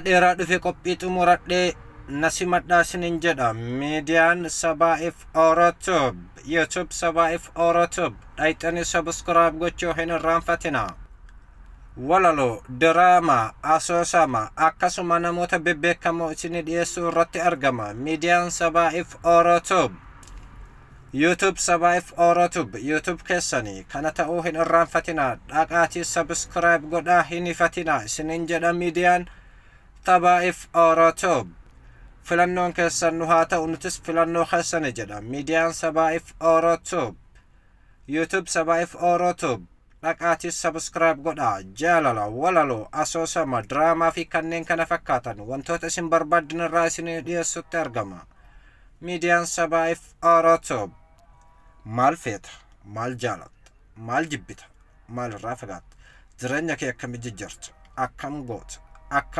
Dheeraa dhufe qophii xumuradhee na simadhaa isinin jedha. Miidiyaan Sabaa'if Orotube, YouTube Sabaa'if Orotube, dhayxanii subscribe gochuu hin irraanfatina. Walaloo, diraamaa, asoosama, akkasuma namoota bebbeekamoo isinii dhiyeessuu irratti argama. Miidiyaan Sabaa'if Orotube, YouTube Sabaa'if Orotube, YouTube keessanii kana ta'uu hin irraanfatina. Dhaqaatii subscribe godhaa, hin hifatina isinin jedha. Miidiyaan Sabaa'if Orotube, filannoon keessan nu haa ta'u, nutis filannoo keessani jedha. Miidiyaan Sabaa'if Orotube, YouTube Sabaa'if Orotube, dhaqaatii subscribe godhaa. Jaalala, walaloo, asoosama, diraamaa fi kanneen kana fakkaatan wantoota isin barbaaddan irraa isinii dhiyeessutti argama miidiyaan Sabaa'if Orotube. Maal feeta? Maal jaalatta? Maal jibbita? Maal irraa fagaatta? Jireenya kee akkami jijjiirta? Akkam goota? Akkam